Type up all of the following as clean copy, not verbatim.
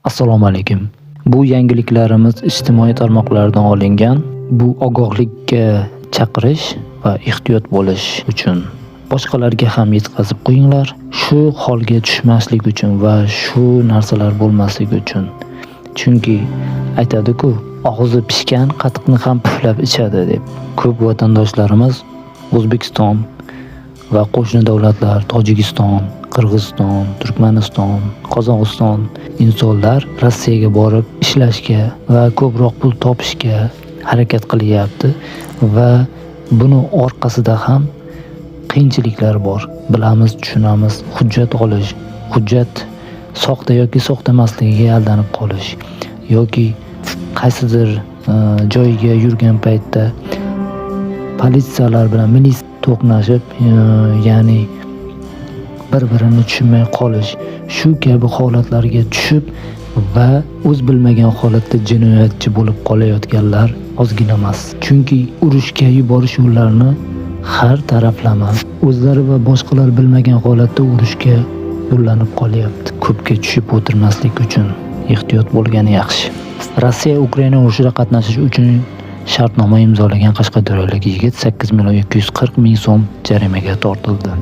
Assalomu alaykum. Bu yangiliklarimiz ijtimoiy tarmoqlardan olingan. Bu ogohlikka chaqirish va ehtiyot bo'lish uchun. Boshqalarga ham yetkazib qo'yinglar. Shu holga tushmaslik uchun va shu narsalar bo'lmasligi uchun. Chunki aytadi-ku, og'zi pishgan qatiqni ham puflab ichadi deb. Ko'p vatandoshlarimiz O'zbekiston va qo'shni davlatlar Tojikiston, Qirg'iziston, Turkmaniston, Qozog'iston insonlar Rossiyaga borib ishlashga va ko'proq pul topishga harakat qilyapti va buni orqasida ham qiyinchiliklar bor. Bilamiz, tushunamiz, hujjat olish, hujjat soxta yoki soxta emasligiga aldanib qolish yoki qaysidir joyga yurgan paytda politsiyalar bilan militsiya to'qnashib, ya'ni bir-birini tushunmay qolish, shu kabi holatlarga tushib va o'z bilmagan holatda jinoyatchi bo'lib qolayotganlar ozgina emas. Chunki urushga yuborish yo'llarini har taraflama o'zlari va boshqalar bilmagan holatda urushga yo'llanib qolyapti. Ko'pga tushib o'tirmaslik uchun ehtiyot bo'lgani yaxshi. Rossiya Ukraina urushida qatnashish uchun shartnoma imzolagan qashqadaryolik yigit 8 240 ming so'm jarimaga tortildi.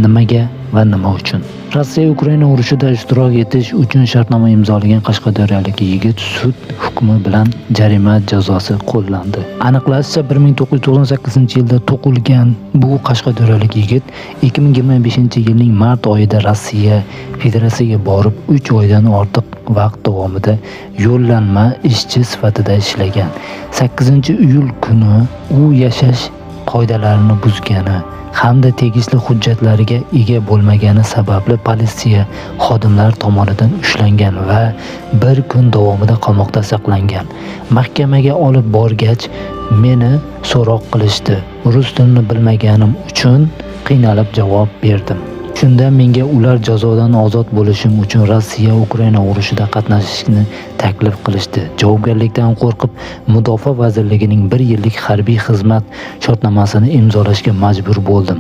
Nimaga va nima uchun? Rossiya Ukraina urushida ishtirok etish uchun shartnoma imzolagan qashqadaryolik yigit sud hukmi bilan jarima jazosi qo'llandi. Aniqlanishicha, 1998-yilda tug'ilgan bu qashqadaryolik yigit 2025-yilning mart oyida Rossiya Federatsiyasiga borib, 3 oydan ortiq vaqt davomida yollanma ishchi sifatida ishlagan. 8-iyul kuni u yashash qoidalarini buzgani hamda tegishli hujjatlarga ega bo'lmagani sababli politsiya xodimlari tomonidan ushlangan va bir kun davomida qamoqda saqlangan. Mahkamaga olib borgach, meni so'roq qilishdi. Rus tilini bilmaganim uchun qiynalib javob berdim. Shunda menga ular jazodan ozod bo'lishim uchun Rossiya Ukraina urushida qatnashishni taklif qilishdi. Javobgarlikdan qo'rqib, Mudofaa vazirligining bir yillik harbiy xizmat shartnomasini imzolashga majbur bo'ldim.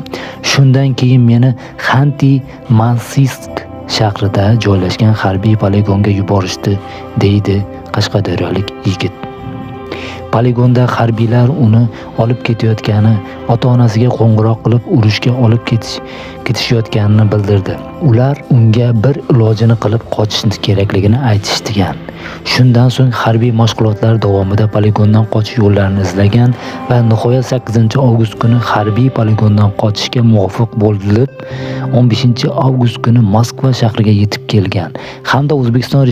Shundan keyin meni Xanti-Mansiysk shahrida joylashgan harbiy poligonga yuborishdi, deydi qashqadaryolik yigit. Poligonda harbiylar uni olib ketayotgani, ota-onasiga qo'ng'iroq qilib urushga olib ketishayotganini bildirdi. Ular unga bir ilojini qilib qochish kerakligini aytishgan. Shundan so'ng harbiy mashg'ulotlar davomida poligondan qochish yo'llarini izlagan va nihoyat 8-avgust kuni harbiy poligondan qochishga muvaffaq bo'lib, 15-avgust kuni Moskva shahriga yetib kelgan hamda O'zbekiston.